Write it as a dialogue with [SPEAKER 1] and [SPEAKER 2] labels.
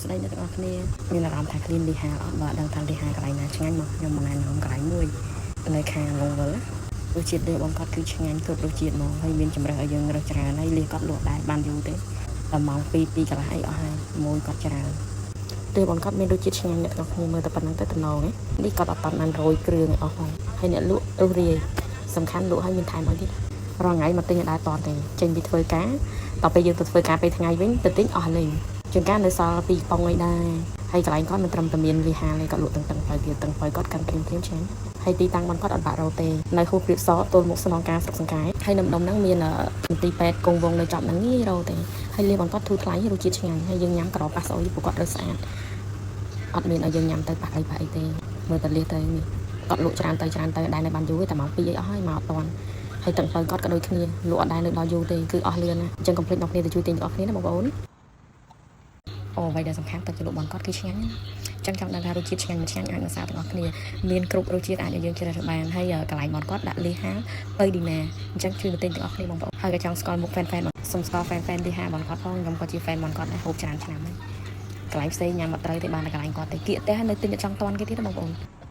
[SPEAKER 1] ស្តីអ្នកទាំងអស់គ្នាមានអារម្មណ៍ថាឃ្លានលីហាអត់បើដឹងថាលីហាកន្លែងណាឆ្ងាញ់មកខ្ញុំមកណែនាំកន្លែងមួយនៅខាងលងវិលរសជាតិលៀសរបស់គាត់គឺឆ្ងាញ់គ្រប់រសជាតិហ្មងហើយមានជំរើសឲ្យយើងរើសច្រើនហើយលៀសគាត់លក់ដែរបានយូរទេដល់ម៉ោង2 2កន្លះអីអស់ហើយមួយគាត់ច្រើនលៀសរបស់គាត់មានរសជាតិឆ្ងាញ់អ្នកទាំងអស់គ្នាមើលតែប៉ុណ្្នឹងទៅតំណងនេះគាត់អត់តាន់បានរយគ្រឿងឲ្យអស់ផងហើយអ្នកលក់រុះរាយសំខាន់លក់ឲ្យមានថែមឲ្យទៀតរាល់ថ្ងៃមកទិញឲ្យដែរតទេចេញពីធ្វើការដល់ពេលយើងទៅធ្វើការពេលថ្ងៃវិញទៅទិញអស់លេង ជួនកាលនៅសល់ពីរប៉ុងអីដែរហើយកន្លែងគាត់មិនត្រឹមតែមានលីហាទេគាត់លក់ទាំងទឹកអំពៅទៀតទឹកអំពៅគាត់កាន់ភ្លាមភ្លាមឆ្ងាញ់ហើយទីតាំងរបស់គាត់អត់បាក់រោទេនៅហួសព្រាបសទល់មុខស្នងការស្រុកសង្កែហើយនៅម្ដុំហ្នឹងមានមន្ទីរពេទ្យគង់វង្សនៅចប់ហ្នឹងងាយរកទេហើយលៀសរបស់គាត់ធូរថ្លៃរសជាតិឆ្ងាញ់ហើយយើងញ៉ាំក្រប៉ះស្អុយពួកគាត់រើសស្អាតអត់មានឲ្យយើងញ៉ាំទៅប៉ះអីប៉ះអីទេមើលតែលៀសទៅនេះគាត់លក់ច្រើនទៅច្រើនទៅដែរនៅបានយូរទេតែម៉ោង2អីអស់ហើយមកអត់តាន់ហើយទឹកអំពៅគាត់ក៏ដូចគ្នាលក់អត់ដែរនៅដល់យូរទេគឺអស់លឿនណាស់អញ្ចឹងកុំភ្លេចដល់គ្នាទៅជួយទិញទាំងអស់គ្នាណាបងប្អូន អូអ្វីដែលសំខាន់ទឹកជ្រលក់របស់គាត់គឺឆ្ងាញ់ណាចឹងចង់ដឹងថារសជាតិឆ្ងាញ់មិនឆ្ងាញ់អាចមកសាកទាំងអស់គ្នាមានគ្រប់រសជាតិអាចឲ្យយើងជ្រើសរើសបានហើយកន្លែងរបស់គាត់ដាក់លីហាទៅឌីណាអញ្ចឹងជួយមកទិញទាំងអស់គ្នាបងប្អូនហើយក៏ចង់ស្គាល់មុខ fan fan សុំស្គាល់ fan fan លីហារបស់គាត់ផងខ្ញុំក៏ជា fan របស់គាត់ដែរហូបច្រើនឆ្នាំហើយកន្លែងផ្សេងញ៉ាំអត់ត្រូវទេបានតែកន្លែងគាត់ទេគៀកផ្ទះនៅទិញអត់ចង់តន់គេទៀតណាបងប្អូន។